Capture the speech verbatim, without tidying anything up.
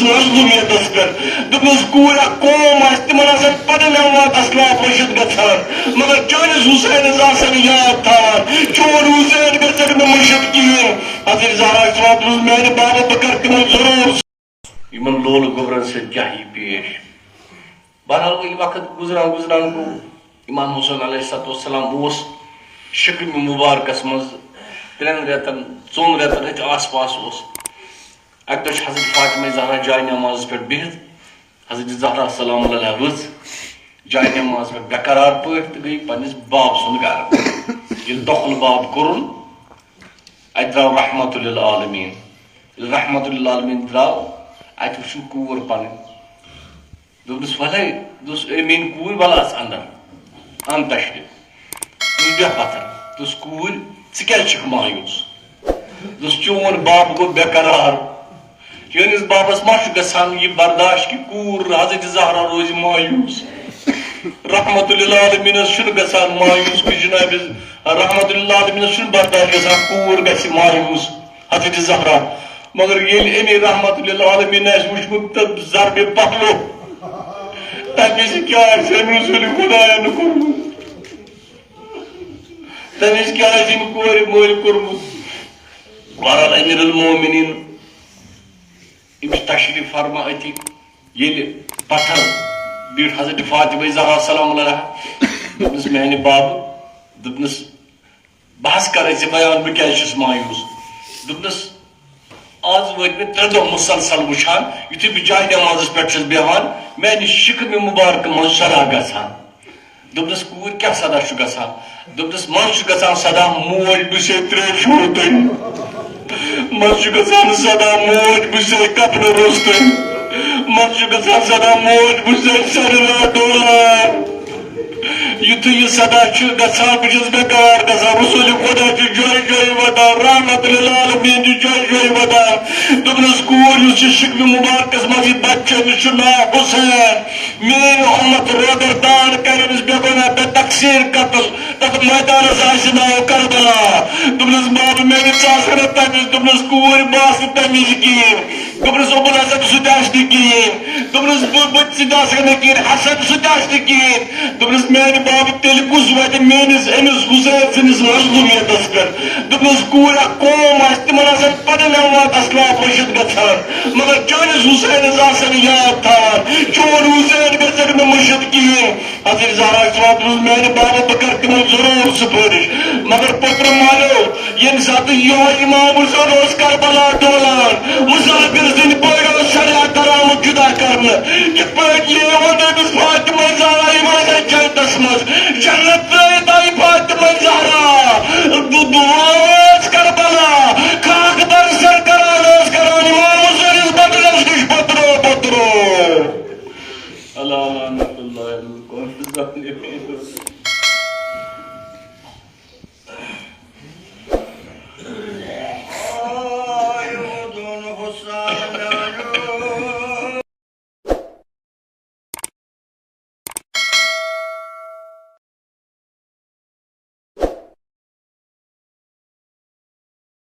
مظلومیتس پٮ۪ٹھ۔ دوٚپمَس، کوٗر اکھ قوم آسہِ، تِمن آسن پنٕنۍ اولاد اسلاف مٔشِتھ گژھان، مگر چٲنِس حسینس آسن یاد تھاوان، چون حسین گژھکھ نہٕ مٔشِتھ کِہیٖنۍ۔ حضرت زہرا چھِ وَنان، دوٚپمَس، میانہِ بابا، بہٕ کرٕ تِمن ضروٗر۔ یِمن لولہٕ گوٚبرن سۭتۍ کیاہ یی پیش؟ بہرحال، ییٚلہِ وقت گُزران گُزران گوٚو، امام حسین علیہ الصلوۃ والسلام اوس شِکمہِ مُبارکس منٛز ترٛٮ۪ن رٮ۪تن، ژۄن رٮ۪تن أتھۍ آس پاس اوس۔ اَکہِ دۄہ چھِ حضرت فاطمہ زہرا جاے نمازس پٮ۪ٹھ بِہِتھ، حضرت زہرا سلام اللہ علیہا ؤژھ جاے نمازس پٮ۪ٹھ بے قرار پٲٹھۍ تہٕ گٔے پننِس باب سُنٛد گرٕ۔ ییٚلہِ دۄکھُل باب کوٚرُن، اَتہِ درٛاو رحمت للعالمین۔ ییٚلہِ رحمت للعالمین درٛاو، اَتہِ وٕچھُن کوٗر پنٕنۍ۔ دوٚپنَس، "وَلَے"، دوٚپُس، "اے میٛٲنۍ کوٗر، وَلہٕ اَژ اَندَر، اَن تشریٖف۔" دوٚپُس، "بیٚہہ پَتھَر۔" دوٚپُس، "کوٗر، ژٕ کیٛازِ چھَکھ مایوٗس؟" دوٚپُس، "چون بَب گوٚو بے قرار۔ چٲنِس بَبَس ما چھُ گژھان یہِ برداشت کہِ کوٗر حضرت زہرا روزِ مایوٗس؟" رحمت للعالمینَس چھُنہٕ گژھان مایوٗس کہِ جناب، رحمت للعالمینَس چھُنہٕ برداشت گژھان کوٗر گژھِ مایوٗس۔ حضرت زہرا۔ مگر ییٚلہِ أمی رحمت للعالمین آسہِ وٕچھمُت تہٕ ضربِ پہلو، تٔمِس کیٛاہ آسہِ أمۍ رسول خدایَن کوٚرمُت؟ تٔمِس کیٛاہ آسہِ أمۍ کورِ مٲلۍ کوٚرمُت؟ بہرحال، امیر المومنین، أمِس تشریف فرما أتی، ییٚلہِ پتھر بیٖٹھ حضرت فاطمہ زہرا سلام اللہ علیہا، دوٚپنَس، "میانہِ بابہٕ"، دوٚپنَس، بہٕ حظ کرے ژےٚ بیان، بہٕ کیازِ چھُس مایوس۔ دوٚپنَس، آز وٲتۍ مےٚ ترٛےٚ دۄہ مسلسل وٕچھان، یُتھُے بہٕ جاے نمازس پٮ۪ٹھ چھُس بیہوان، میانہِ شِکمہِ مُبارکہٕ منٛز صدا گژھان۔ دوٚپنَس، کوٗر، کیٛاہ صدا چھُ گژھان؟ دوٚپنَس، منٛز چھُ گژھان صدا، موج، بہٕ چھسے ترٛیشہِ ہوٚتُے۔ منٛز چھُ گژھان صدا، موج، بہٕ چھسے کپنہٕ روٚستُے۔ منٛز چھُ گژھان صدا، موج، بہٕ چھسے سرِ راتھ ڈولان۔ یُتھُے یہِ صدا چھُ گژھان، بہٕ چھُس بے قرار گژھان۔ رسول خدا چھُ جایہِ جایہِ وَدان، رحمت للعالمین چھُ جایہِ جایہِ وَدان۔ دوٚپنَس، کوٗر، یُس یہِ شِکمہِ مُبارکَس منٛز یہِ بَچہٕ چھُ، أمِس چھُ ناو حسین۔ میٲنۍ اُمت روگردان کرِ أمِس بے گۄناہ، بے تقصیر قتل۔ تَتھ مٲدانَس آسہِ ناو کربلا۔ دوٚپنَس، بابہٕ، مےٚ نہٕ ژٕ آسکھ نہٕ تَمہِ وِزِ۔ دوٚپنَس، کوٗر، بہٕ آسہٕ نہٕ تَمہِ وِزِ کِہیٖنۍ۔ دوٚپنَس، ابو الحسن سُہ تہِ آسہِ نہٕ کِہیٖنۍ۔ دوٚپنَس، بہٕ، بہٕ تہِ آسَکھ نہٕ کِہیٖنۍ، حسن سُہ تہِ آسہِ نہٕ کِہیٖنۍ۔ دوٚپنَس، میانہِ بابہٕ، تیٚلہِ کُس واتہِ میٲنِس أمِس حسین سٕنٛدِس مظلوٗمیتَس پٮ۪ٹھ؟ دوٚپنَس، کوٗر اکھ قوم آسہِ، تِمن آسن پنٕنۍ اولاد اسلاف مٔشِتھ گژھان، مگر چٲنِس حسینس آسن یاد تھاوان۔ چون حسین گژھکھ نہٕ مٔشِتھ کِہیٖنۍ۔ حضرت زہرا چھِ وَنان، دوٚپنَس، میانہِ بابہٕ، بہٕ کرٕ تِمن ضروٗر سُفٲرِش۔ مگر پوٚتُر مالیو، ییٚمہِ ساتہٕ یِہوٚے امام حسین اوس کربلا ڈولان، مسافر سٕنٛدۍ پٲٹھۍ اوس شریعت درآمُت جدا کرنہٕ۔ کِتھ پٲٹھۍ یہِ ووٚن أمِس فاطمہ زہرا، یہِ روزِ جنتس منٛز، جنت ترٛٲوِتھ آیہِ فاطمہ زہرا۔ دُ-، دُعا ٲس کربلا، خاک در سر کران ٲس کران، امام حسینس بدنس نِش پوٚترو، پوٚترو۔ اللہ لعنت اللہ علی القوم الظالمین۔